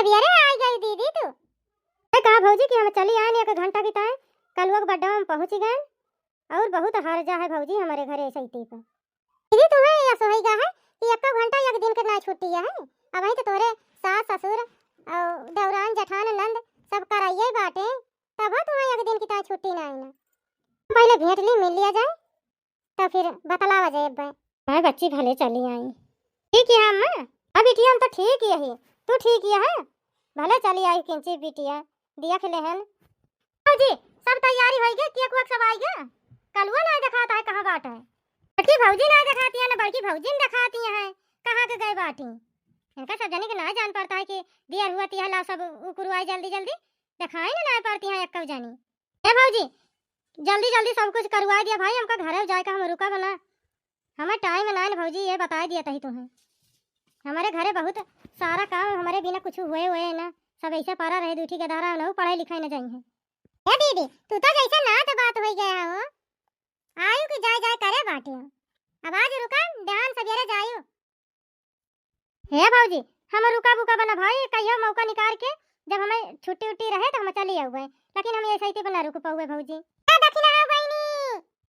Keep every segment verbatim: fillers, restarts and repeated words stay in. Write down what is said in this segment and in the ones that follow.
सवेरे आइ गई दीदी तू। अरे कहा भौजी कि हम चली आएन एक घंटा की ताई, कलुआ के birthday में पहुँच गए। और बहुत हर्जा है भौजी हमरे घरे ऐसे ही पे। दीदी तुम्हें यह सोहेगा है कि एक घंटा एक दिन के ना छुट्टी है। अबहीं तो तोरे सास ससुर और देवरान जेठान नंद सब कराइए बाटे, तब तुम्हें एक दिन की ताई छुट्टी ना आई ना। पहले भेंट ली मिल लिया जाए। तो फिर बतलावा जाए अब्बे। मैं बच्ची भले चली आई। ठीक है अम्मा। हाँ बिटिया, हम तो ठीक ही है। तू ठीक ही है? भले चली आई किंची बिटिया, दिया खिले हन। भौजी, सब तैयारी होई गई, cake वेक सब आई गया? कलुआ ना देखाता है, कहाँ बात है? छोटकी भौजी ना देखाती है, ना बड़की भौजी ना देखाती है, कहाँ के गए बाटी? इनका सब जने के ना जान पड़ता है कि दियर हुआ तिया ला सब उकुरवाए जल्दी जल्दी, देखाई ना, ना पड़ती है एक जनी। ए भौजी, जल्दी जल्दी सब कुछ करवाए दिया भाई, हमका घरे जाए का, हम रुका बना, हमें time ना है भौजी, ये बताए दिया तही तुम्हें। हमारे घरे बहुत सारा काम, हमारे बिना कुछ हुए हुए है ना, सब ऐसे पड़ा रहे, दूठी के धारा ना पढ़ाई लिखाई ना जाई है। ए दीदी, तू तो जैसे नात बात हो गया हो, आयु की जाए जाए करे बाटे। अब आज रुका, बिहान सवेरे जायु। हे भौजी, हम रुका बुका बना भाई, कहियो मौका निकाल के, जब हमें छुट्टी उट्टी रहे तो हम चली आउबे, लेकिन हम ऐसे ही बना रुक पाउबे भौजी। ए दखिना हो बहिनी,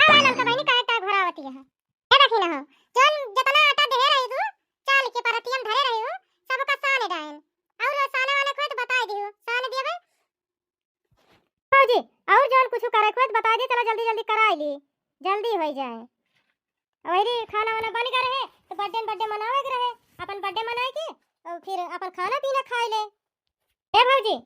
अरे ललका बहिनी काहे टाक भरावती है? ए दखिना हो, जौन जतना आटा दे रही तू, चाल के परतियम धरे रही हो, सबका सान डायन, और साने वाले को तो बताई दियो, सान देबे। भौजी, और जौन कुछ करे के होत बताई दे, चला जल्दी जल्दी कराई ली, जल्दी हो जाए। वही खाना वाना बन गए रहे तो birthday birthday मनावे के रहे, अपन birthday मनाए के और फिर अपन खाना पीना खाए ले। ए भौजी,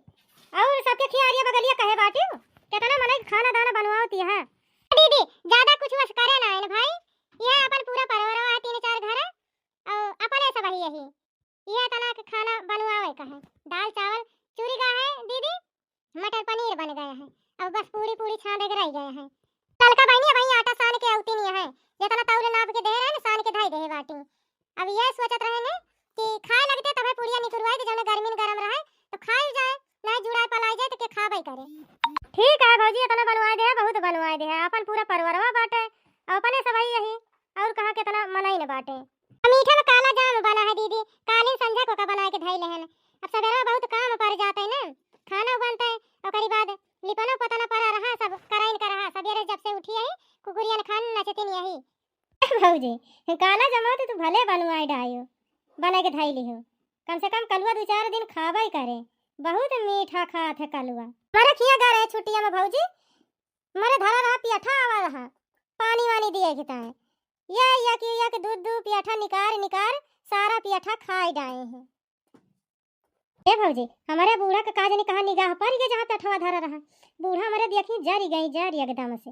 और सबके खियारिया बगलिया कहे बाटियो, कितना मनई के खाना दाना बनवावती है। दीदी, ज्यादा कुछ बस करे ना है ना भाई, यह अपन पूरा परिवार है, तीन चार घर है और अपने सब ही यही। ये तना के खाना बनवावे का है। दाल चावल चूरी गा है दीदी, मटर पनीर बन गया है। अब बस पूड़ी पूड़ी छाने के रह गया है। ललका बहिनी, अब आटा सान के अउती नहीं है, जितना तौल नाप के दे रहे हैं ना, सान के धई दे बाटी। अब ये सोचत रहे ने कि खाए लगते तबे पुड़िया निकुरवाई, तो जौने गर्मी में गरम रहे तो खाई जाए, ना जुड़ाए पलाई जाए तो के खाबे करे। ठीक है भौजी, इतना बनवाए दे, बहुत बनवाए दे, अपन पूरा परिवारवा बाटे, अपने सब ही यही। और कहाँ कितना मनई न बाटे। मीठा में काला जाम बना है दीदी, कालिन संझा को का बना के धई लेहन। अब सवेरे बहुत काम पर जाते न, खाना बनते, ओकरी बाद लिपनो पोतना पड़ा रहा, सब कराइन का रहा। सवेरे जब से उठी है, कुकुरियन खान नचतिन यही। भौजी, काला जमा तो तू भले बनवाए डायो, बना के धई लिहो। कम से कम कलुआ दो चार दिन खाबे करे, बहुत मीठा खात है कलुआ। मरे खिया गा रहे छुट्टिया में भौजी, मरे धरा रहा पियठा आवा रहा, पानी वानी दिए के ताए। ये, ये कि, ये कि दूध, दूध पियठा निकार, निकार, सारा पियठा खाए डाए हैं। ए भौजी, हमारे बूढ़ा के का जानी कहाँ निगाह पड़ गई, जहाँ पियठवा धरा रहा। बूढ़ा हमारे देखी जरी गई, जरी एकदम से।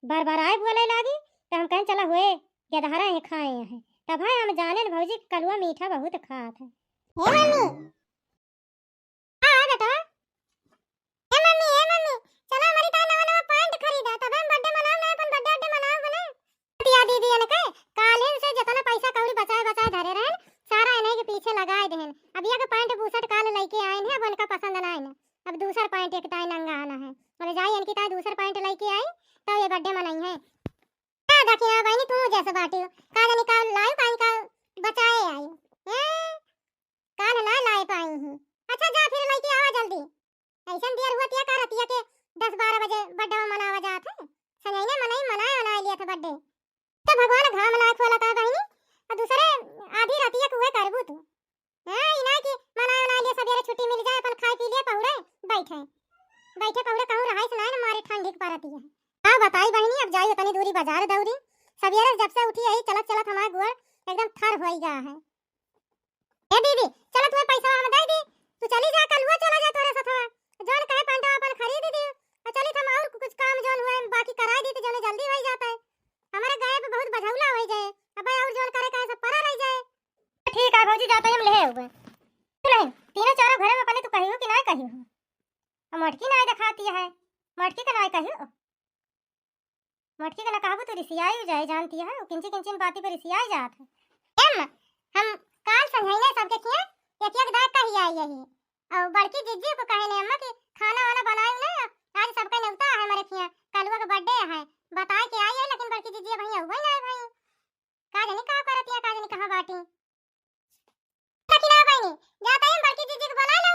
बार बार आए बोले लागी, तो हम कहें चला हुए, गदहरा है खाए हैं। तब है हम जाने न भौजी, कलुआ मीठा बहुत खात है। ए मम्मी, हाँ, हाँ बेटा। ए मम्मी, ए मम्मी, चला हमारी ताई नवा नवा पैंट खरीदा, तब हम birthday मनाओ ना, अपन birthday birthday मनाओ बोले। दिया दीदी इनके, कालिन से जितना पैसा कौड़ी बचाए बचाए धरे रहन, सारा इन्हें के पीछे लगाए देहन। अब ये के पैंट बुशर्ट काल लेके आए हैं, अब उनका पसंद ना आए ना। अब दूसर पैंट एक ताई नंगा आना है, बोले जाई इनकी ताई दूसर पैंट लेके आई, तो ये birthday मनाई है। का दखिया बहिनी, तू जैसे बाटी हो, का जानी का लायू, काई का बचाए आई। हैं? काल ना लाए पाई ही। अच्छा जा फिर लइके आवा जल्दी। ऐसन देर हुआ तिया का रतिया के दस बारह बजे birthday मनावा जात है। संगैने मनई मनाए, मनाए लिया था birthday। तो भगवान घाम ना खोला का बहिनी, और दूसरे आधी रतिया के हुए करबू तू। हाँ, ई ना कि मनाए, मनाए लिया, सवेरे छुट्टी मिल जाए, अपन खाए पी लिया, पहुड़े, बैठे। बैठे पहुड़े कहूँ रहाइस ना, ना मारे ठंडी के परत है। का बताई बहिनी, अब जाई उतनी दूरी बाजार दौरी। सवेरे जब से उठी यही चलत चलत हमार गोड़ एकदम थर होई गा है। ए दीदी, चला तुम्हें पैसा हम दे दी, तू चली जा, कलुआ चला जा तोरे सथवा, जौन कहे पैंटवा अपन खरीद दी, और चली हम और कुछ काम जौन हुए बाकी कराई दी, तो जौन जल्दी होई जाता है, हमारे गए पे बहुत बझौला होई जाए, अब और जौन करे कहे सब परा रह जाए। ठीक है भौजी, जाता है हम ले आऊबे। तू नहीं, तीनों चारों घरे में अपने तू कही हो कि ना कही हो, और मटकी ना दिखाती है, मटकी का ना कही हो। मटकी के ना कहबू तो रिसियाई जाए, जानती है, वो किंची किंचिन बाती पे रिसियाई जात है। एम, हम काल संझाई ने सबके खिया एक एक दाग कही आई यही। और बड़की जिज्जी को कहे ने अम्मा कि खाना वाना बनाई ना, आज सबका नेवता है हमारे खिया, कलुआ का birthday है, बताए के आई है, लेकिन बड़की जिज्जी अबहीं अउबे ना है भाई। का जानी का करत या, का जानी कहाँ बाटी। सखी ना बहिनी, जाता है हम बड़की जिज्जी को बुलाए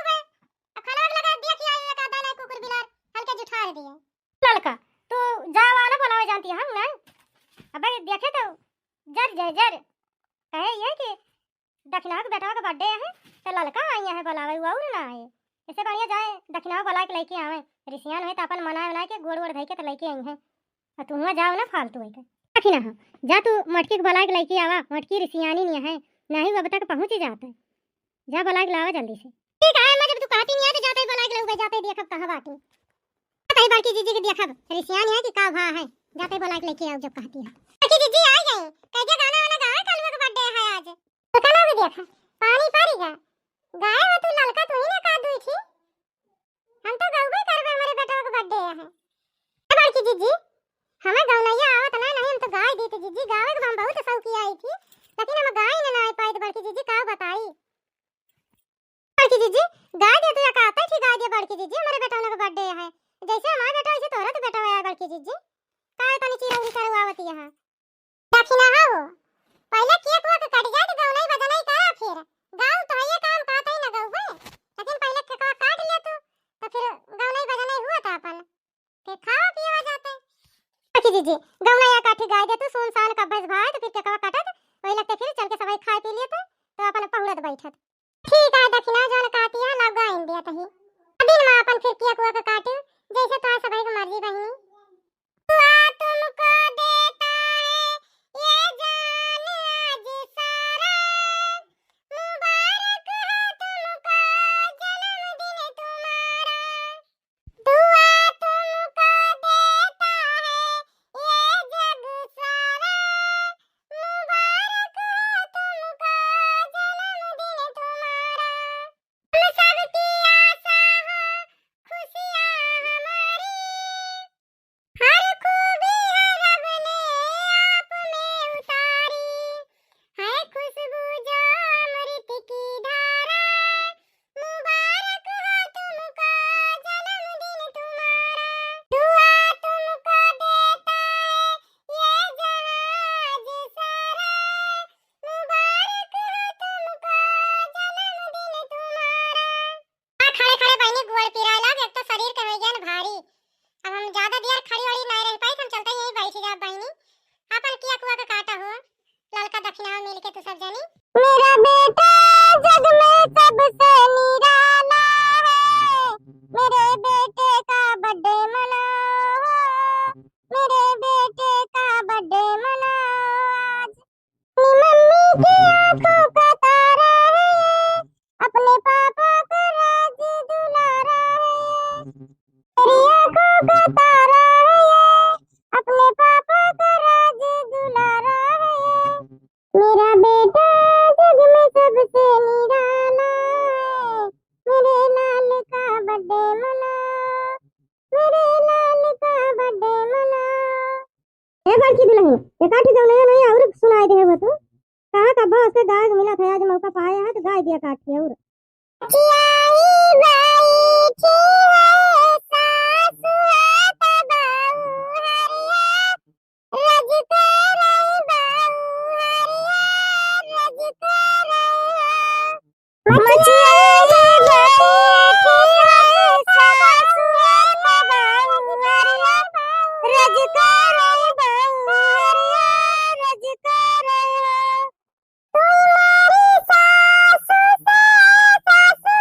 बेटवा के birthday है, तो ललका आई है बोलावे, उ और ना आए। इससे बढ़िया जाए दखिनवा बोलाइ के लइके आवे। रिसियान होए तो अपन मनाए उनाए के गोड़ वोड़ धइ के तो लइके आई है। और तू हुआ जाओ ना फालतू है के। दखिना हो, जा तू मोटकी के बोलाइ के लइके आवा, मोटकी रिसियानी नहीं है, नहीं वो अब तक पहुँच ही जाता है। जा बोलाइ के लावा जल्दी से। ठीक है, मैं जब तू कहती नहीं है तो जाते ही बोलाइ के लाऊं, जाते ही देखब कहाँ बाटी। कही बड़की जीजी के देखब, रिसियान है कि का भा है, जाते बोलाइ के लइके आऊं जब कहती है। बड़की जीजी आ गई, कह दे गाना वाना गावे, कलुआ के birthday है आज। तो कल भी देखा, पानी पड़ी गा, गाए हो तू ललका, तू ही ना का दुई थी, हम तो गौबे करबे, हमारे बेटवा के birthday है। ए बड़की जीजी, हमें गौनैया आवत ना, नहीं हम तो गाय दी थी जीजी, गावे के हम बहुत शौकी आई थी, लेकिन हम गाय ना, ना आई पाई, तो बड़की जीजी का बताई। बड़की जीजी, गाय दे तू, या का आते थी गाय दे बड़की जीजी, हमारे बेटवा के birthday है, जैसे हमारे बेटा वैसे तोहरा तो बेटा है बड़की जीजी, का तनी चिरौरी करवावती है। दखिना हो, पहले cake वेक कट जाए तो गौनई बजनई करा, फिर गाऊ तो है ये काम, का तई न गऊ है, लेकिन पहले cake काट ले तू, तो फिर गौनई बजनई हुआ था अपन, फिर खावा पियवा जाते। बड़की जीजी, गौनई या काठी गाय दे तू, सुनसान कब्बे से भाई, तो फिर cake वा कटत, वही लगते फिर चल के सबाई खाए पी लिए तो, तो अपन पहुड़त बैठत। ठीक है, दखिना जौन कहती है, लाव गाइन दिया तही। दिन में अपन फिर cake वेक काटू, जैसे तोहार सबाई के मर्जी बहिनी। दुआ तुमको देता है ये जान आज सारा, मुबारक हो तुमको जन्मदिन तुम्हारा। दुआ तुमको देता है ये जग सारा, मुबारक हो तुमको जन्मदिन तुम्हारा। हम सबकी आशा हो खुशियाँ हमारी, हर खूबी है रब ने आप में उतारी, है खुशबू जो अमृत की धारा, मुबारक हो तुमको जन्मदिन तुम्हारा। दुआ तुमको देता है ये जहाज सारा, मुबारक हो तुमको जन्मदिन तुम्हारा। आ खड़े खड़े बहिनी गोड़ पिराए लाग, एक तो शरीर के हो गया न भारी। अब हम ज्यादा देर खड़ी वड़ी नहीं रह पाई, हम चलते यहीं बैठ जा बहिनी। अपन cake वेक काटा हो, ललका दखिना हो मिल के तू सब जनी। मेरा बेटा जग में सबसे निराला है, मेरे बेटे का birthday मनाओ, मेरे बेटे का birthday मनाओ आज। अपनी मम्मी की आंखों का तारा है ये, अपने पापा का राज दुलारा है ये। मेरी आंखों का तारा है ये, अपने पापा का राज दुलारा है ये। मेरा बेटा जग में सबसे निराला है, मेरे लाल का birthday मनाओ, मेरे लाल का birthday मनाओ। ए बड़की दुलहिन, एकाठी गौनैया नहीं और सुनाई देहे हो तू। कहाँ का बस से गाय मिलत है, आज मौका पाया है तो गाय दिया काट के और। चियाई बैठी है सासु है त बहू हरिया, रज करे बहू हरिया, रज करे हो। मचिया रे बैठी है सासु है बहू हरिया, रज करे बहू हरिया, रज करे हो। तू मारी सासु से, सासु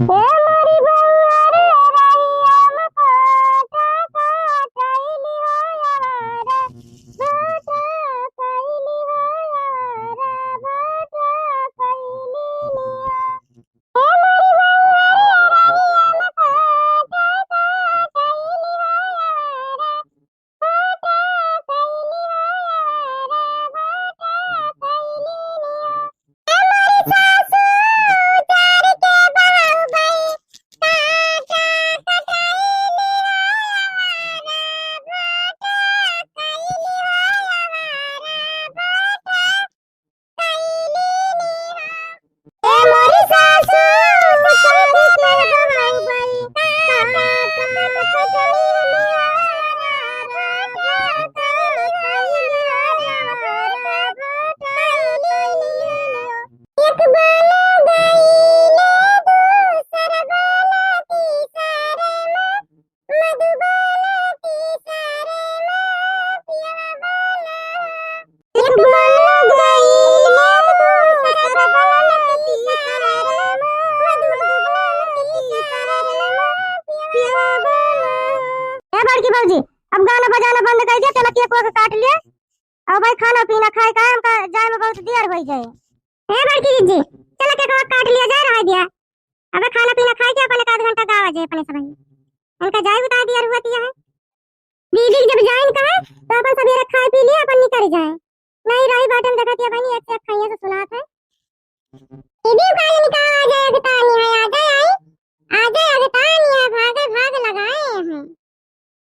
ए मोरी बउआ रे रहिया में काटा काटैली हो आवारा, काटा कइली हो आवारा, काटा कइली लिया। ए मोरी बउआ रे रहिया में काटा काटैली हो आवारा, ए बड़की भौजी, अब गाना बजाना बंद कर दिया, चला केक वेक काट लिया। अब भाई खाना पीना खाए का, हमका जाए में बहुत देर होइ जाए। ए बड़की जीजी, चला केकवा काट लिया जाए, रह दिया। अब खाना पीना खाए के अपन एक आध घंटा गावा जाए अपने सब। इनका जाए उतार दिया रुआ दिया है। दीदी जब जाइन कहे तो अपन सबेरे खाए पी लिए अपन निकल जाए। नहीं रही बाटे में देखत या बहनी एक से एक खैया से सुनात है। दीदी काल निका आ जाए अगतानी है, आ जाए आई, आ जाए अगतानी है, भागे भाग लगाए हैं।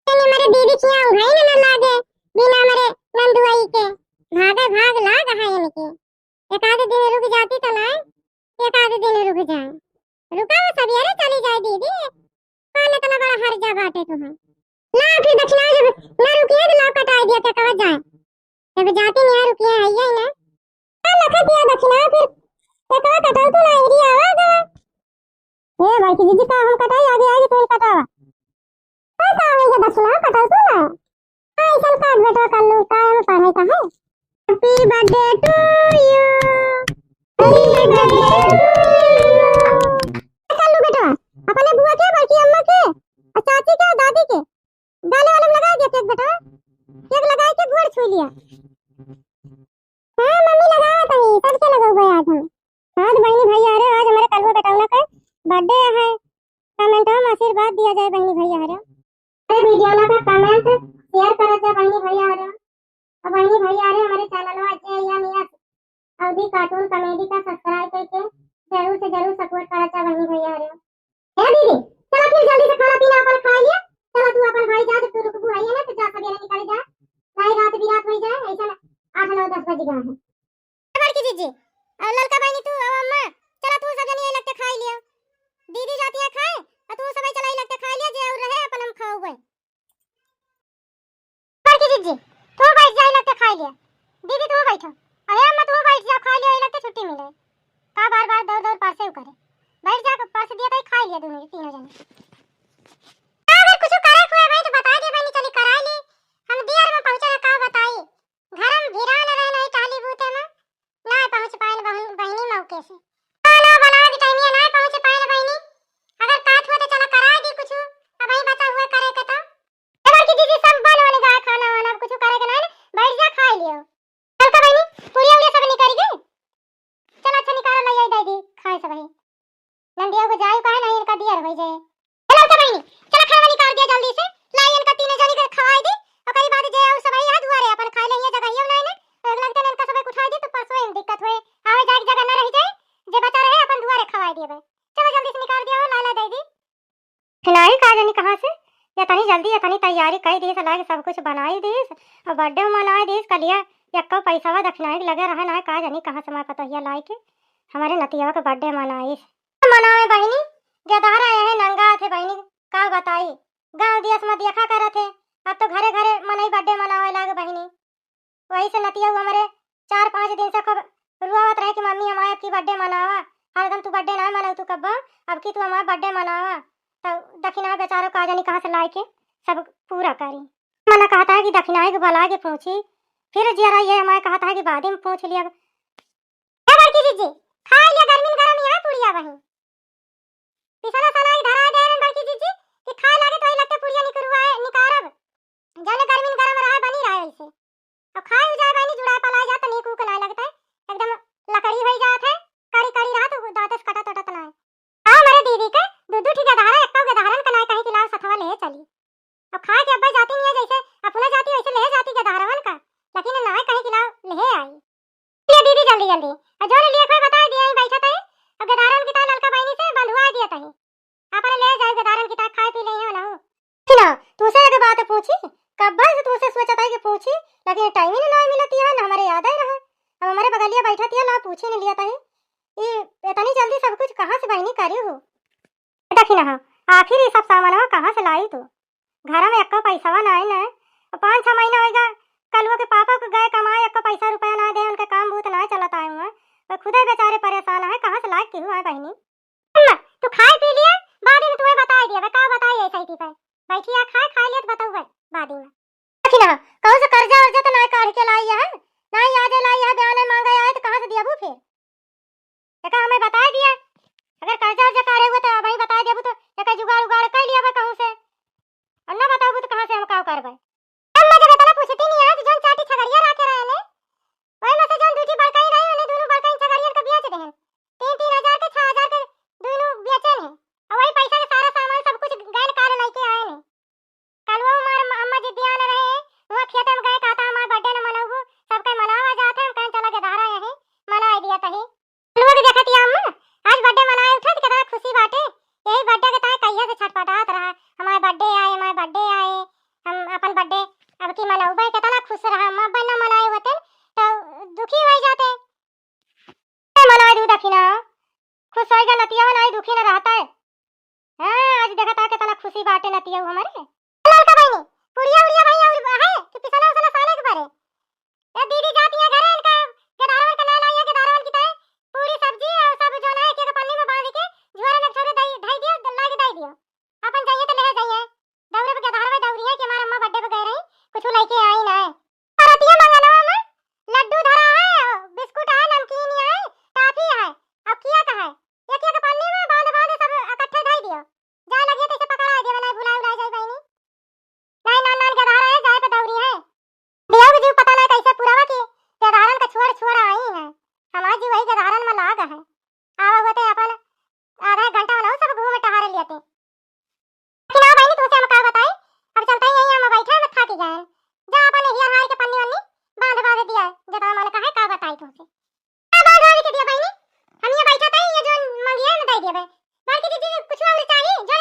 तनी हमरे दीदी किया उघाई न, न लागे, बिना हमरे नंदुआई के भागे भाग लाग है इनके। एक आध दिन रुक जाती तो ना, एक आध दिन रुक जाए। रुका वो सबेरे चली जाए दीदी, कौन इतना बड़ा हर्जा बाटे तुम्हें? ला फिर दक्षिणा जब ना रुकिए तो ला कटाई दिया क्या कहा जाए, जब जाती नहीं रुकिए है ये ना। का लखत या दक्षिणा फिर केकवा कटल तू ना इरी आवा गवा। ए बड़की जीजी का हम कटाई आगे आगे तू कटावा। का का है ये दक्षिणा कटल तू ना। का ऐसन काट बेटा कल्लू का हम पढ़े का है। Happy birthday to you। Happy birthday to you। कल्लू बेटा अपने बुआ के, बड़की अम्मा के और चाची के और दादी के गाले वाले में लगा दिया केक बेटा। केक लगा के गोड़ छू लिया। हाँ मम्मी लगावत हई, सबके लगउबे आज हम। हाँ तो बहिनी भैया रे, आज हमरे कलुआ बेटौना के birthday है। Comment में आशीर्वाद दिया जाए बहिनी भैया रे। अरे video ना का comment share करत जा बहिनी भैया रे। और बहिनी भैया रे हमरे channel में जे या मिया अवधी cartoon comedy का subscribe करके जरूर से जरूर support करत जा बहिनी भैया रे। ए दीदी, चला फिर जल्दी से खाना पीना अपन खा लिया। चला तू अपन भाई जा, जब तू रुकबू है ना तो जा, सबेरे निकल जा, नहीं रात बिरात हो जाए, ऐसा ना आठ नौ दस बज गया है। बड़की जीजी, और ललका बहिनी तू, और अम्मा, चला तू सब जनी लगते खा लिया। दीदी जाती है खाए, और तू सब चला लगते खा लिया, जे और रहे अपन हम खाओगे। बड़की जीजी, तू बैठ जा, लगते खा लिया। दीदी तू बैठो। अरे अम्मा तू बैठ जा, खा लिया, लगते छुट्टी मिले। का बार बार दौड़ दौड़ परसे करे। बैठ जा, परस दिया तो खा लिया दोनों तीनों जने। का अगर कुछ करे हुए भाई तो बता दे बहिनी, चली कराई ली। हम दियर में पहुंचे ना, का बताई, घर में भिरान रहे नहीं टाली बूते में ना पहुंच पाए बहिनी मौके से। खाना बनावे के टाइम ये ना पहुंच पाए बहिनी। अगर काट हुआ तो चला कराई दी कुछ, अब वही बचा हुआ करे के तो। ए बड़की दीदी, सब बन वाले गा खाना वाना, अब कुछ करे के ना, बैठ जा, खा लियो। चल का बहिनी, पूड़िया उड़िया सब निकल गई। चल अच्छा निकाल लाई, आई दे दी, खाए सब ही। नंदिया को जाए काहे नहीं, इनका दियर हो जाए। चल का बहिनी, चल खाना निकाल दिया जल्दी से, लाई इनका तीनों जनी के खवाई दी, ओकरी बाद जे और सब यहाँ दुआरे अपन खाए ले, यहाँ जगह ही ना, ना, अगला दिन इनका सब उठा दी तो परसों में दिक्कत हुए, आवे जाए की जगह ना रह जाए, जे बचा रहे अपन दुआरे खवाई दिए। चलो जल्दी से निकाल दिया हो, ला ला दे दी। फिनाई का जानी कहाँ से इतनी जल्दी इतनी तैयारी कर दीस, लागे सब कुछ बनाई दीस और birthday मनाई दीस। कलिया यक्को पैसावा दक्षिणाई के लगे रहे ना, का जानी कहाँ से मार पतोहिया लाई के हमारे नतियावा के birthday मनाई। मनावे बहिनी, गेदहरा है नंगा थे बहिनी, का बताई, गाँव दियस में देखा करे थे, अब तो घरे घरे मनई birthday मनावे लागे बहिनी। वही से नतिया हमरे चार पाँच दिन से खूब रुआवत रहे कि मम्मी हमारे अब की birthday मनावा, हरदम तू birthday ना मनाऊ तू कब्बो, अब की तू हमारा birthday मनावा। तो दक्षिणा बेचारो का जानी कहाँ से लाए के सब पूरा करी। मना कहता है कि दक्षिणा के बुला के पूछी, फिर जियरा ये हमारे कहता है कि बाद में पूछ लिया। ए बड़की जीजी, खा लिया गर्मी में गरम यहाँ पूड़िया बही। पिसना सना के धरा दे रहन बड़की जीजी कि खाए लागे तो वही लगते पुड़िया निकरुआ निकारब, जौने गर्मी में गरम रहे बनी रहे वैसे। अब खाए हो जाए बहिनी, जुड़ाए पलाए जात नीक उक नाय लगते, एकदम लकड़ी होई जात है, कड़ी कड़ी रहत, उ दांते से कटत उटत नाय। आ हमरे दीदी के दू दू ठी गदहरा, एक्को गदहरन का नाय कहीं कि लाओ सथवा ले चली। अब खाए के अब्बे जाती नहीं है, जैसे अपना जाती वैसे ले जाती गदहरवन का, लेकिन नाय कहीं कि लाओ ले आई। ये दीदी जल्दी जल्दी, और जो लिए कोई बताई दिया, यहीं बैठा तही, अब गदहरन की ताई ललका बहिनी से बंधुआ दिया तही। आपन ले जाए गदारन की ताक खाए पी ले हो ना हो। सुना, तूसे एक बात पूछी, कब्बे से तूसे सोचत है कि पूछी, लेकिन टाइम ही ना मिलती है, ना हमारे याद ही रहा। अब हमारे बगलिया बैठा तिया, ना पूछी नहीं लिया तही। ई इतनी जल्दी सब कुछ कहाँ से बहिनी करी हो? देखी ना, आखिर ये सब सामान कहाँ से लाई तू? घर में एक्को पैसवा नाई ना, पाँच छह महीना होइगा, कलुआ के पापा के गए कमाए, एक्को पैसा रुपया ना दे, उनके काम बूत ना चलत आए हुआ, वो खुदे बेचारे परेशान है, कहाँ से लायक केहू है बहिनी? अम्मा, तू खाए पी लिया, बाद में तुम्हें बताए दिया, का बताई ऐसा ही पे बैठी है, खाए खाए लिया तो बताऊँ बाद में। देखी ना, कहूँ से कर्जा वर्जा तो ना काढ़ के लाई है, ना यादे लाई है, बयाने मांगे आए तो कहाँ से दियाबू फिर? एका हमें बताए दिया, अगर कर्जा वर्जा काढ़े हुए तो अबहीं बताए देबू तो एका जुगाड़ उगाड़ कर लिया कहूँ से, और ना बताबू तो कहाँ से हम का करबे? अम्मा जब इतना पूछती नहीं आज, जौन चार ठी छगड़िया रखे रहे ने, वही में से जौन दू ठी बड़काई रही, उन्हें दोनों बड़काई छगड़ियन के बेच देहन। तीन तीन हजार के, छह हजार के दोनों बेचन है, और वही पैसा के सारा सामान सब कुछ गैन काल लेके आए ने। कल वो हमार अम्मा जी बियान रहे, वहाँ खेते में गए, कहता हमार birthday न मनौबू, सबके मनावा जात है, हम कहें चला गदहरा यहीं मनाए दिया तही। लोग देखत या अम्मा, आज birthday मनाए उठा तो कितना खुशी बाटे। यही birthday के ताई कहिए से छटपटात रहा, हमार birthday आए, हमार birthday आए, हम अपन birthday अब की मनौबे, कितना खुश रहा अम्मा। अब ना मनाए होते तो दुखी हो जाते। ए मनाए दू दखिना, खुश होइगा नतिया, मनाए दुखी न रहता है। हाँ, आज देखत है कितना खुशी बाटे नतिया हमारे। ललका बहिनी, पुड़िया उड़िया भाई और है कि पिसना उसना साले के परे। ए दीदी जाती है घरे, इनका गदारवन के ना लाई है, गदारवन की ताई पूरी सब्जी और सब जो ना एक एक पन्नी में बांध के झोरा में छोड़े दई, धई दियो, ला के दई दियो। अपन जाइए तो ले जाइए। दौरे पे गदारवे दौरी है कि हमार अम्मा birthday पे गए रही, कुछ लेके आई ना है। रतिया मंगनवा में लड्डू धरा है, बिस्कुट है, नमकीन है, टॉफी है, और किया का है, एक एक पन्नी में बांध बांध सब इकट्ठे धई दियो। जाए लगिए तो इसे पकड़ा दियो, नहीं भुला उला जाए बहिनी। नहीं नान नान गदहरा है, जाए पे दौरी है। दिया भी जीव पता नहीं कैसे पुरावा की गदहरन का छोड़ छोड़ आई है। हमार जीव वही गदहरन में लाग है। आवा हुआ ते अपन आधा एक घंटा वाला सब घूम टहर लिया ते। लेकिन आओ बहिनी, तुमसे हम का बताई, अब चलते ही यहीं हम बैठे, हम थक गए। जा अपन हियर हार के पन्नी वन्नी बांध बांध दिया, जतवा मन का है का बताई तुमसे। का बांध बांध के दिया बहिनी, हम ये बैठा था, ये जो मंगिया में दे दिया बे। बड़की दीदी कुछ और चाहिए, जो